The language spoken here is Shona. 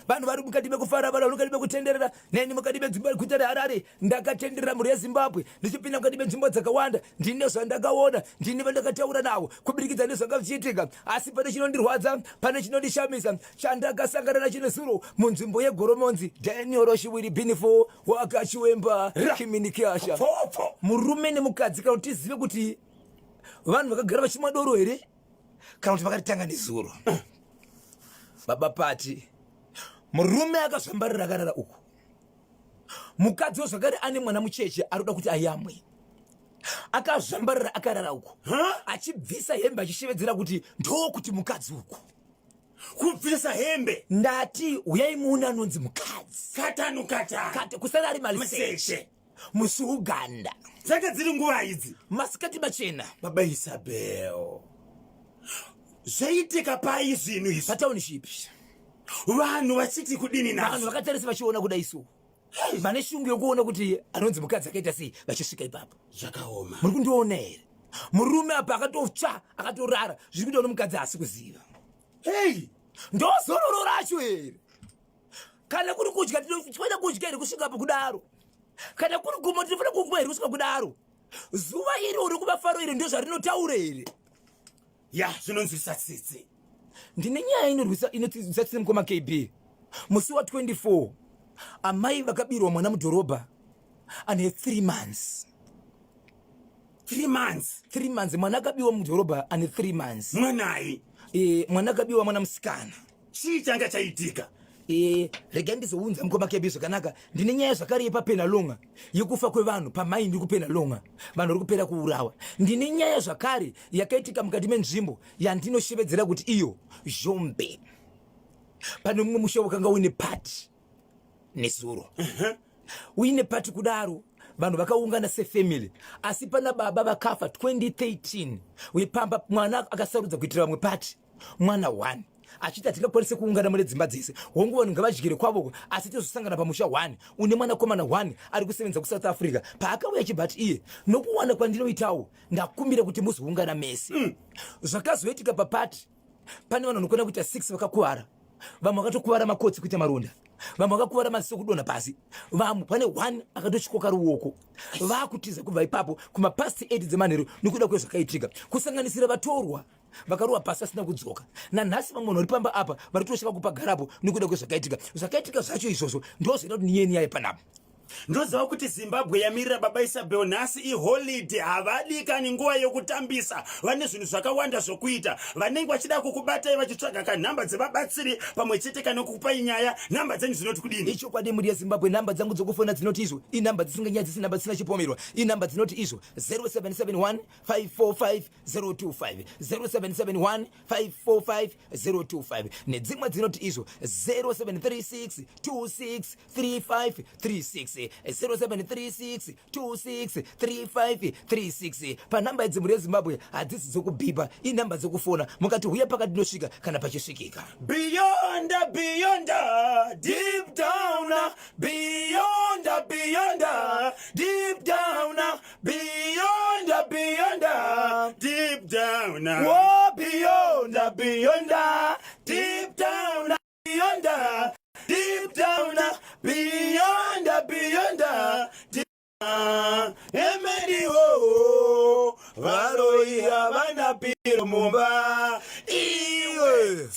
Vanhu vari mukati mekufara, vanhu vari mukati mekutenderera. Neni mukati menzvimbo yeguta reHarare ndakatenderera mhuri yeZimbabwe ndichipinda mukati menzvimbo dzakawanda. Ndine zvandakaona, ndine vandakataura navo kubirikidza nezvanga zvichiitika. Asi pane chinondirwadza, pane chinondishamisa chandakasangana nacho nezuro munzvimbo yeGoromonzi. Daniel Roshiwiri Binifo wakachiwemba Kiminikiasha. Murume nemukadzi kana kuti tizive kuti vanhu vakagara vachimwa doro here kana kuti vakaritanga nezuro. Baba Pati, murume akazvambarira akarara uku, mukadzi wezvakare ane mwana mucheche arikuda kuti ayamwe, akazvambarira akarara uku achibvisa hembe achishevedzera kuti ndokuti mukadzi uku. Kubvisa hembe? Ndati huyai muone anonzi mukadzi. Katanu katanu. Kate, kusara ari maliseche musi Uganda. Dzanga dziri nguva idzi? Masikati machena. Baba Isabel, zvaitika pai zvinhu izvi? Patownship. Vanhu vachiti kudini nazvo? Vanhu vakatarisa vachiona kuda isu vane shungu yokuona kuti anonzi mukadzi akaita sei vachisvika ipapo. Zvakaoma. Muri kundiona here? Murume apa akatotsva akatorara, zviri kuita nomukadzi haasi kuziva. Hei, ndozororo racho here? Kana kuri kudya tinofanira kudya here kusvika apo kudaro? Kana kuri kumwa tinofanira kumwa here kusvika kudaro? Zuva iro rekumafaro iri ndozvarinotaura here? Ya, zvinonzwisa tsitsi. Ndine nyaya inorwisa inonzwisa tsitsi mukoma KB. Musi wa 24 amai vakabirwa mwana mudhorobha ane 3 months. 3 months? 3 months mwana akabiwa mudhorobha ane 3 months. Mwanai? Mwana akabiwa mwana musikana. Chii changa chaitika? Regai ndizounza mukoma KB zvakanaka. Ndine nyaya zvakare yepaPenalonga yekufa kwevanhu pamai ndiri kuPenalonga, vanhu vari kupera kuurawa. Ndine nyaya zvakare yakaitika mukati menzvimbo yandinoshevedzera kuti iyo Zhombe. Pane mumwe musha wakanga uine pati nezuro. Uine pati kudaro vanhu vakaungana sefamily, asi pana baba vakafa 2013 wepamba, mwana akasarudza kuitira vamwe pati, mwana 1 achiti hatingakwanise kuungana mune dzimba dzese, hongu vanhu ngavadyire kwavoko, asi tozosangana pamusha 1 une mwanakomana 1 ari kusevenza kuSouth Africa. Paakauya achibati iye nokuwana kwandinoitawo ndakumbira kuti muzoungana mese. Zvakazoitika papati pane vanhu vanokwana kuita 6 vakakuvara, vamwe vakatokuvara makotsi kuita maronda, vamwe vakakuvara maziso kudonha pasi, vamwe pane 1 akatotyoka ruoko. Vakutiza kubva ipapo kumapast 8 dzemanheru nekuda kwezvakaitika, kusanganisira vatorwa vakarohwa pasi vasina kudzoka nanhasi. Vamwe vanhu vari pamba apa vari kutosvika kupagarapo nekuda kwezvakaitika. Zvakaitika zvacho izvozvo ndo zvaita kuti niye nyaya panapa. Ndoziva kuti Zimbabwe yamirira Baba Isabel nhasi iholiday, havadi kani nguva yokutambisa, vane zvinhu zvakawanda zvokuita. Vanenge vachida kukubatai vachitsvaga kanhamba dzevabatsiri pamwe chete kana kukupai nyaya, nhamba dzenyu dzinoti kudini? Ichokwadi mhuri yeZimbabwe, nhamba dzangu dzokufona dzinoti izvo, inhamba dzisinganyadzisi, nhamba dzisina chipomerwa, inhamba dzinoti izvo 0771 545 025, 0771 545 025, nedzimwe dzinoti izvo 0736 26 35 36, 0736 26 35 36. Panhamba idzi mhuri yeZimbabwe hadzisi dzokubhipa, inhamba dzokufona, mukati huya pakati tinosvika kana pachisvikika. Beyond, beyond, deep down, beyond, beyond, deep down, beyond, beyond, deep down. Whoa, beyond, beyond, deep down, beyond, deep down, beyond, beyond, deep down. Emeniwo, varoi havana piro mumba.